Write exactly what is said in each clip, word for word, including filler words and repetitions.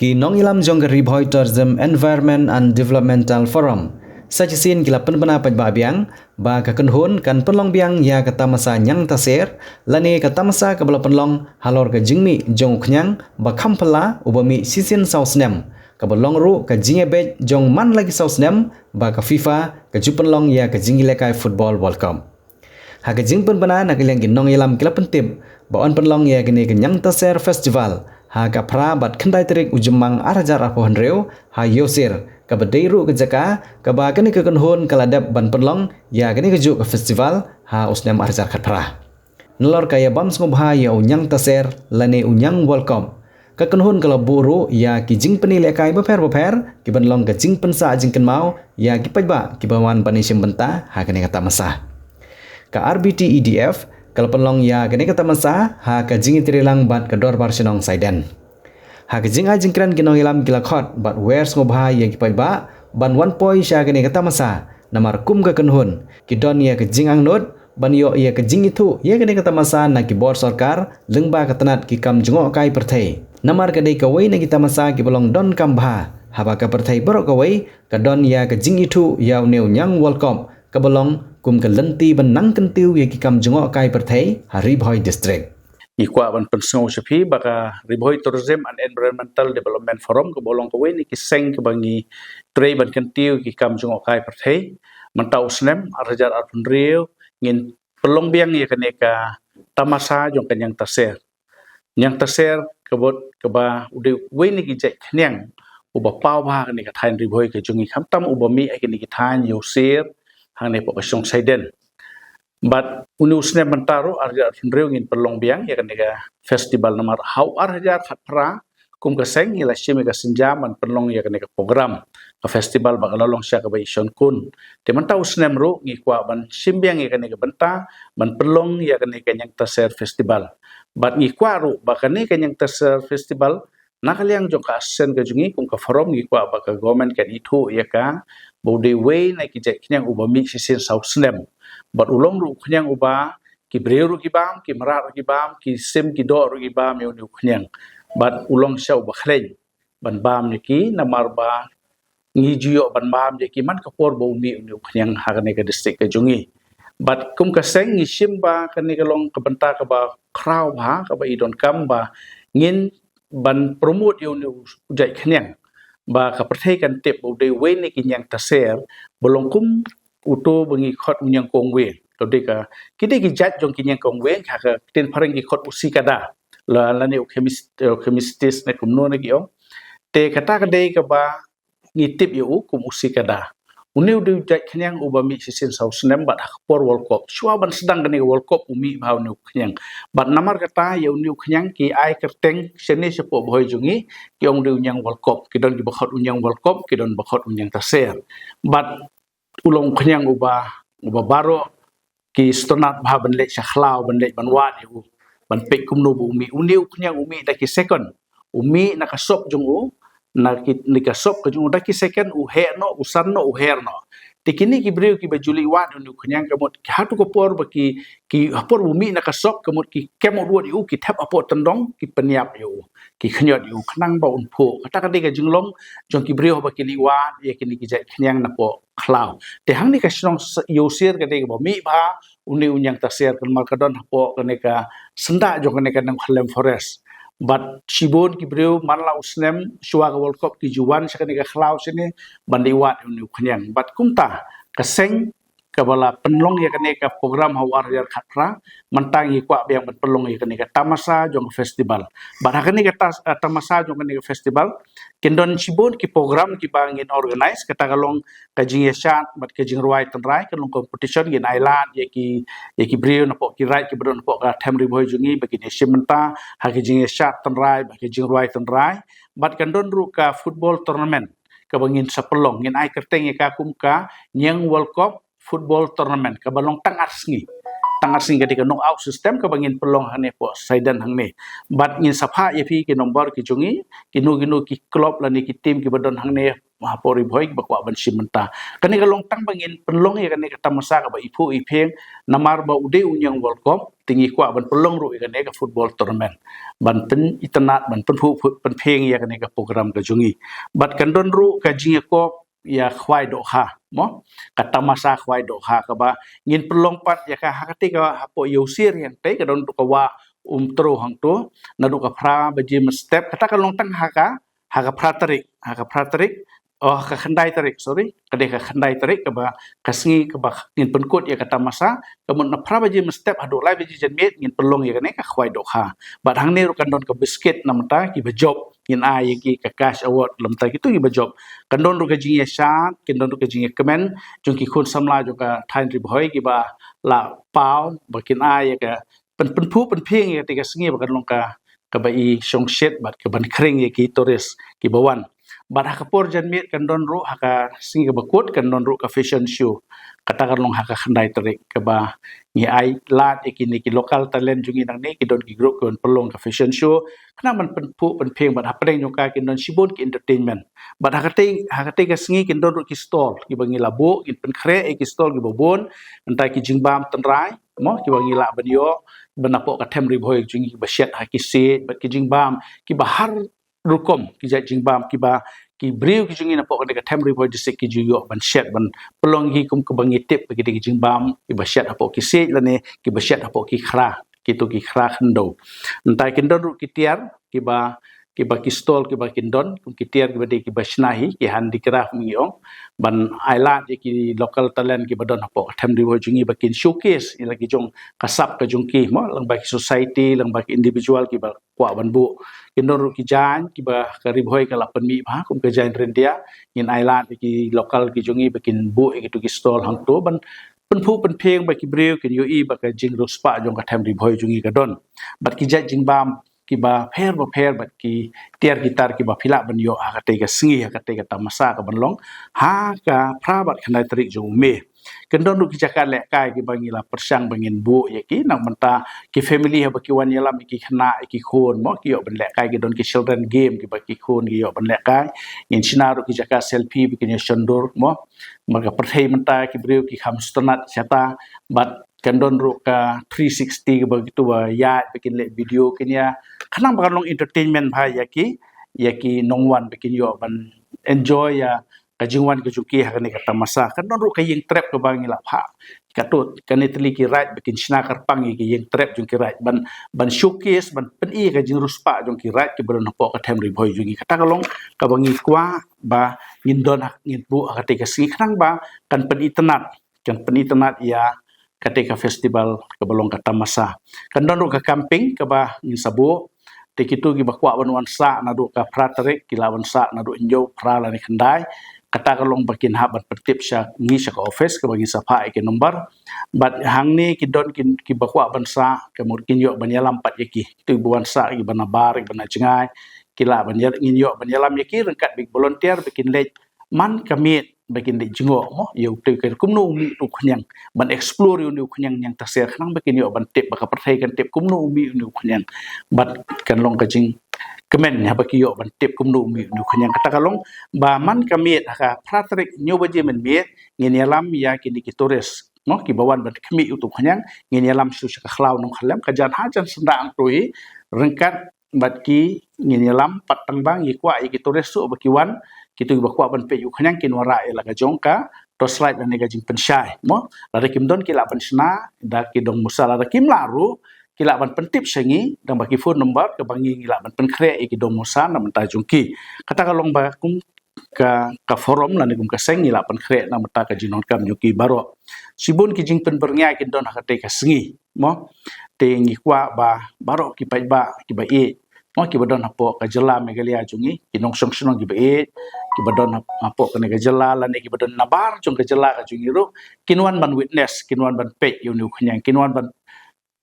Ki nongïalam jong ka Ri Bhoi Tourism Environment and Developmental Forum sa shisien ki la pynbna paidbah biang ba ka kynhun kan pynlong biang ïa ka tamasa Ñiang Taser lane ka tamasa kaba la pynlong halor ka jingmih jong u khñiang ba kham phylla uba mih shisien saw snem, kaba long ruh ka jingïabeit jong man la ki saw snem ba ka FIFA ka ju pynlong ïa ka jingïalehkai Football World Cup. Ha ka jingpynbna na ka liang ki nongïalam ki la pyntip ba yn pynlong ïa kane ka Ñiang Taser Festival ha ka phra bad khyndai tarik u Jymmang ar hajar arphew hynriew ha Ïewsir, kaba dei ruh ka jaka kaba kane ka kynhun ka la dep ban pynlong ïa kane ka juh ka festival ha u snem ar hajar khatphra. Nalor ka ïabam sngewbha ïa u Ñiang Taser lane u Ñiang World Cup, ka kynhun ka la buh ruh ïa ki jingpyni lehkai bapher bapher ki ban long ka jingpynsah jingkynmaw ïa ki paidbah kiba wan ban ïashim bynta ha kane ka tamasa. Ka R B T E D F ka la pynlong ïa kane ka tamasa ha ka jingïatreilang bad ka Dorbar Shnong Saiden. Ha ka jingai jingkren ki nongïalam ki la khot bad wer sngewbha ïa ki paidbah ban wan poi sha kane ka tamasa, namar kum ka kynhun ki don ïa ka jingangnud ban ïoh ïa ka jingithuh ïa kane ka tamasa na ki bor sorkar lyngba ka tnat ki kam jngohkai pyrthei. Namar ka dei kawei na ki tamasa kiba long donkam bha haba ka pyrthei baroh kawei ka don ïa ka jingithuh ïa une u Ñiang World Cup kaba long kum ka lynti ban nang kyntiew ïa ki kam jngohkai pyrthei ha Ri Bhoi District. Ngi kwah ban pynsngew sha phi ba ka Ri Bhoi Tourism and Environmental Development Forum kaba long kawei na ki seng kaba ngi trei ban kyntiew ki kam jngohkai pyrthei. Mynta u snem ar hajar arphew hynriew ngin pynlong biang ïa kane ka tamasa jong ka Ñiang Taser. Ñiang Taser ka bud kaba u dei uwei na ki jait khñiang uba paw bha ha kane ka thaiñ Ri Bhoi ka jong ngi, khamtam uba mih ha kine ki thaiñ Ïewsir hangne hapoh ka shnong Saiden. Bad une u snem mynta ruh ar hajar arphew hynriew ngin pynlong biang ïa kane ka festival, namar ha u ar hajar khatphra kum ka seng ngi la shim ïa ka sienjam ban pynlong ïa kane ka program ka festival ba ka la long sha kaba i shon khun. Te mynta u snem ruh ngi kwah ban shim biang ïa kane ka bynta ban pynlong ïa kane ka Ñiang Taser Festival. Bad ngi kwah ruh ba kane ka Ñiang Taser Festival na ka liang jong ka association ka jong ngi kum ka forum ngi kwah ba ka government kan ithuh ïa ka ba u dei uwei na ki jait khñiang uba mih shisien saw snem. Bad u long ruh u khñiang uba ki briew ruh ki bam, ki mrad ruh ki bam, ki sim ki doh ruh ki bam ïa une u khñiang. Bad u long shisha uba khleiñ ban bam ïa ki, namar ba ngi ju ïoh ban bam ïa ki man ka por ba u mih une u khñiang ha kane ka district ka jong ngi. Bad kum ka seng ngi shim ba kane ka long ka bynta kaba khraw bha kaba i donkam ba ngin ban promote ïa une u jait khñiang ba ka pyrthei kan tip ba u dei uwei na ki Ñiang Taser ba long kum uto ba ngi khot u Ñiang Kongwei. To dei ka, ki dei ki jait jong ki Ñiang Kongwei, ha ka ktien phareng ki khot u cicada, la lane u chemis-, u chemistis ne kumno ne ki ong. Te kata ka dei kaba ngi tip ïa u kum u cicada. Une u dei u jait khñiang uba mih shisien saw snem bad ha ka por World Cup, shuwa ban sdang kane ka World Cup u mih bha une u khñiang. Bad namar kata ïa une u khñiang ki ai kyrteng shane shapoh Bhoi jong ngi, ki ong dei u Ñiang World Cup, ki don kiba khot u Ñiang World Cup, ki don ba khot u Ñiang Taser. Bad u long u khñiang uba, uba baroh ki sngewtynnat bha ban leit sha khlaw, ban leit ban wad ïa u, ban peit kumno ba u mih. Une u khñiang u mih da ki second, u mih na ka sop jong u, na ki, na ka sop ka jong u, da ki second u heh noh, u san noh, u her noh. Te kine ki briew kiba ju leit wad une u khñiang ka mut hato ka por ba ki, ki ha por ba u mih na ka sop ka mut ki kem u dwad ïa u, ki thep hapoh tyndong, ki pynïap ïa u, ki khñiot ïa u khnang ba un phuh. Kata ka dei ka jinglong jong ki briew haba ki leit wad ïa kine ki jait khñiang napoh khlaw. Te hangne ka shnong Ïewsir ka dei kaba mih bha une u Ñiang Taser, namar ka don hapoh kane ka syndah jong kane ka Nongkhyllem Forest. Bad shibun ki briew man la u snem shuwa ka World Cup ki ju wan sha kane ka khlaw shane ban leit wad une u khñiang. Bad kumta ka seng kaba la pynlong ïa kane ka program ha u ar hajar khatphra, mynta ngi kwah biang ban pynlong ïa kane ka tamasa jong ka festival. Bad ha kane ka tas-, eh, tamasa jong kane ka festival kin don shibun ki program kiba ngin organise, kata ka long ka jingïashad bad ka jingrwai tynrai, ka long competition, ngin ailad ïa ki, ïa ki briew napoh ki raid kiba don napoh ka them Ri Bhoi jong ngi ba kin ïashim bynta ha ka jingïashad tynrai bad ka jingrwai tynrai. Bad kan don ruh ka football tournament kaba ngin sa pynlong, ngin ai kyrteng ïa ka kum ka Ñiang World Cup Football Tournament kaba long tang ar sngi. Tang ar sngi ka dei ka knockout system kaba ngin pynlong hangne hapoh Saiden hangne. Bad ngin sa phah ïa phi ki nombor ki jong ngi, kino kino ki club lane ki team kiba don hangne hapoh Ri Bhoi kiba kwah ban shim bynta. Kane ka long tang ba ngin pynlong ïa kane ka tamasa kaba iphuh iphieng, namar ba u dei u ñiang World Cup, te ngi kwah ban pynlong ruh ïa kane ka football tournament ban pynitynnad, ban pynphuh pynphieng ïa kane ka program ka jong ngi. Bad kan don ruh ka jingïakop ïa Khwai Dohkha, mo, ka tamasa Khwai Dohkha kaba ngin pynlong pat ïa ka ha kata ka hapoh Ïewsir ïa kata ka don ruh ka wah Umtru hangto, naduh ka phra baje mynstep, kata ka long tang ha ka, ha ka phra tarik, ha ka phra tarik, oh, ha ka khyndai tarik, sorry, ka dei ka khyndai tarik kaba, ka sngi kaba ngin pynkut ïa ka tamasa, ka mut na phra baje mynstep haduh lai baje janmiet ngin pynlong ïa kane ka Khwai Dohkha. Bad hangne ruh kan don ka biscuit namar ta kiba jop, ngin ai ïa ki ka cash award namar ta kito kiba jop. Kan don ruh ka jingïashad, kan don ruh ka jingïakmen jong ki khun samla jong ka thaiñ Ri Bhoi kiba la paw, ba kin ai ïa ka pyn, pynphuh pynphieng ïa kata ka sngi ba kan long ka, kaba i shongshit bad kaban khring ïa ki tourist kiba wan. Bad ha ka por janmiet kan don ruh ha ka sngi kaba kut kan don ruh ka fashion show. Kata kan long ha ka khyndai tarik kaba ngi ai lad ïa kine ki local talent jong ngi nangne, ki don ki group kiban pynlong ka fashion show, khnang ban pynphuh pynphieng, bad hapdeng jong ka kin don shibun ki entertainment. Bad ha katei, ha katei ka sngi kin don ruh ki stall kiba ngi la buh, ngin pynkhreh ïa ki stall kiba bun, nangta ki jingbam tynrai, mo, kiba ngi lah ban ïoh, ban napoh ka them Ri Bhoi jong ngi kiba shet ha ki siej, bad ki jingbam kiba har rukom, ki jait jingbam kiba ki briew ki jong ngi napoh kane ka them Ri Bhoi District ki ju ïoh ban shet, ban pynlong ki kum kaba ngi tip ba ki dei ki jingbam kiba shet hapoh ki siej lane kiba shet hapoh ki khra, kito ki khra khyndew. Nangta kin don ruh ki tiar kiba, kiba ki stall kiba kin don, kum ki tiar kiba dei kiba shna hi, ki handicraft ngi ong, ban ai lad ïa ki local talent kiba don hapoh ka them Ri Bhoi jong ngi ba kin showcase ïa la ki jong ka sap ka jong ki, mo, lyngba ki society, lyngba ki individual kiba kwah ban buh. Kin don ruh ki jaiñ kiba ka Ri Bhoi ka la pynmih bha, kum ka jaiñ ryndia, ngin ai lad ïa ki local ki jong ngi ba kin buh ïa kito ki stall hangto ban pynphuh pynphieng ba ki briew kin ïohi ba ka jingriewspah jong ka them Ri Bhoi jong ngi ka don. Bad ki jait jingbam kiba pher ba pher bad ki tiar ki tar kiba phi lah ban ïoh ha katei ka sngi, ha katei ka tamasa kaban long ha ka phra bad khyndai tarik jong u May. Kin don ruh ki jaka lehkai kiba ngi la pyrshang ba ngin buh ïa ki, namar ta ki family haba ki wan ïalam ïa ki khynnah ïa ki khun, mo, ki ïoh ban lehkai, ki don ki children game kiba ki khun ki ïoh ban lehkai. Ngin shna ruh ki jaka selfie ba kin ïa shon dur, mo, namar ka pyrthei mynta ki briew ki kham sngewtynnat shata. Bad kan don ruh ka three sixty kaba kito ba ïaid ba kin leh video kin ïa, khnang ba kan long entertainment bha ïa ki, ïa ki nongwan ba kin ïoh ban enjoy ïa ka jingwan ka jong ki ha kane ka tamasa. Kan don ruh ka ïing trep kaba ngi la phah, katto katne tylli ki raid ba kin shna kyrpang ïa ki ïing trep jong ki raid ban, ban showcase, ban pyni ka jingriewspah jong ki raid kiba don hapoh ka them Ri Bhoi jong ngi. Kata ka long kaba ngi kwah ba ngin don ha, ngin buh ha katei ka sngi khnang ba kan pynitynnad, kan pynitynnad ïa katei ka festival kaba long ka tamasa. Kan don ruh ka camping kaba ngin sa buh. Te kito kiba kwah ban wan sah naduh ka phra tarik ki lah ban sah naduh hynñiew, phra lane khyndai. Kata ka long ba kin hap ban pyntip sha ngi, sha ka office kaba ngin sa phah ïa ki number. Bad hangne ki don ki, kiba kwah ban sah, ka mut kin ïoh ban ïalam pat ïa ki. Kito kiba wan sah, kiba na bar, kiba na jngai, ki lah ban ïa, ngin ïoh ban ïalam ïa ki ryngkat bad ki volunteer ba kin leit man ka miet ba kin leit jngoh, mo, ïa uto u, kumno u mih uto u khñiang, ban explore ïa une u khñiang Niangtaser khnang ba kin ïoh ban tip, ba ka pyrthei kan tip kumno u mih une u khñiang. Bad kan long ka jingkmen haba ki ïoh ban tip kumno u mih une u khñiang. Kata ka long ba man ka miet ha ka phra tarik hynñiew baje mynmiet ngin ïalam ïa kine ki tourist, mo, kiba wan ban khmih uto u khñiang, ngin ïalam shuh sha ka khlaw Nongkhyllem, ka jan ha jan syndah hangto hi, ryngkat bad ki, ngin ïalam pat tang ba ngi kwah ïa ki tourist ruh ba ki wan, kito kiba kwah ban peit ïa u khñiang kin wanrah ïa la ka jong ka torchlight lane ka jingpynshai, mo. Lada kim don ki lah ban shna da ki dong musa, lada kim lah ruh ki lah ban pyntip sha ngi da ba ki phone number kaba ngi, ngi lah ban pynkhreh ïa ki dong musa na bynta jong ki. Kata ka long ba kum ka, ka forum lane kum ka seng ngi lah pynkhreh na bynta ka jingdonkam jong ki baroh. Shibun ki jingpynbyrngia ki don ha katei ka sngi, mo. Te ngi kwah ba baroh ki paidbah kiba ïeit, mo, kiba don hapoh ka jylla Meghalaya jong ngi, ki nongshong shnong kiba ïeit, kiba don hap, hapoh kane ka jylla lane kiba don nabar jong ka jylla ka jong ngi ruh, kin wan ban witness, kin wan ban peit ïa une u khñiang, kin wan ban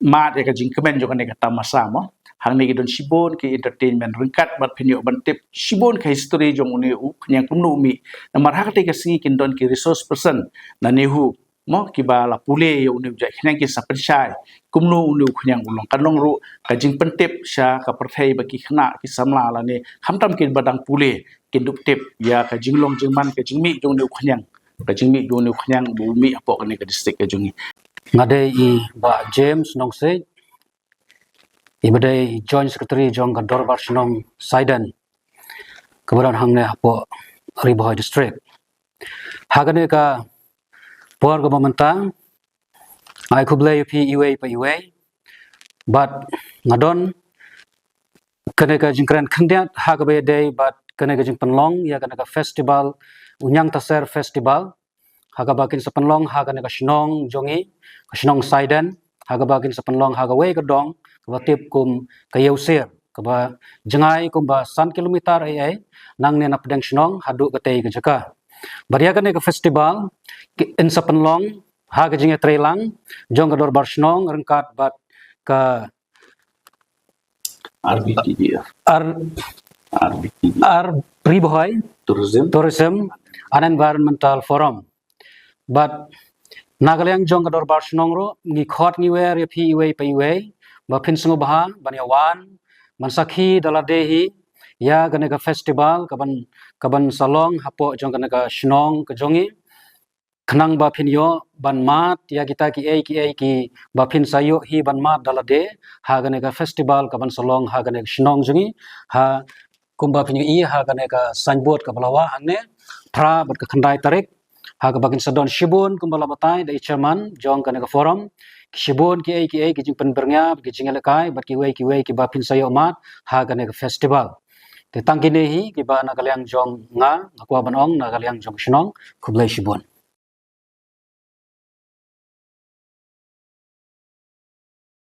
mad ïa ka jingkmen jong kane ka tamasa, mo. Hangne ki don shibun ki entertainment ryngkat bad phin ïoh ban tip shibun ka history jong une u khñiang kumno u mih. Namar ha katei ka sngi kin don ki resource person na NEHU, mo, kiba la pule ïa une u jait khñiang ki sa pynshai kumno une u khñiang u long. Kan long ruh ka jingpyntip sha ka pyrthei ba ki khynnah ki samla lane khamtam kiba dang pule kin dup tip ïa ka jinglong jingman, ka jingmih jong une u khñiang, ka jingmih jong une u khñiang ba u mih hapoh kane ka district ka jong ngi. Nga dei i Bah James Nongsiej, iba dei Joint Secretary jong ka Dorbar Shnong Saiden kaba don hangne hapoh Ri Bhoi District. Ha kane ka por kaba mynta, ai khublei ïa phi iwei pa iwei. Bad nga don kane ka jingkren khyndiat ha kaba ïadei bad kane ka jingpynlong ïa kane ka festival, u Ñiangtaser Festival, ha kaba kin sa pynlong ha kane ka shnong jong ngi, ka shnong Saiden, ha kaba kin sa pynlong ha kawei ka dong kaba tip kum ka Ïewsir, kaba jngai kumba san kilometer ei ei nangne na pdeng shnong haduh katei ka jaka. Bad ïa kane ka festival kin sa pynlong ha ka jingïatreilang jong ka Dorbar Shnong ryngkat bad ka R B T D F. R R B T D F. R Ri Bhoi Tourism. Tourism and Environmental Forum. Bad na ka liang jong ka Dorbar Shnong ruh ngi khot ngi wer ïa phi iwei pa iwei ba phin sngewbha ban ïa wan ban sakhi da lade hi ïa kane ka festival kaban, kaban sa long hapoh jong kane ka shnong ka jong ngi, khnang ba phin ïoh ban mad ïa kita kiei kiei kiba phin sa ïoh hi ban mad da lade ha kane ka festival kaban sa long ha kane ka shnong jong ngi. Ha kumba phin ïohi ha kane ka signboard kaba la wah hangne, phra bad ka khyndai tarik, ha kaba kin sa don shibun kumba la batai da i chairman jong kane ka forum, shibun kiei kiei ki jingpynbyrngia, ki jingïalehkai bad kiwei kiwei kiba phin sa ïoh mad ha kane ka festival. Te tang kine hi kiba na ka liang jong nga, nga kwah ban ong na ka liang jong shnong. Khublei shibun.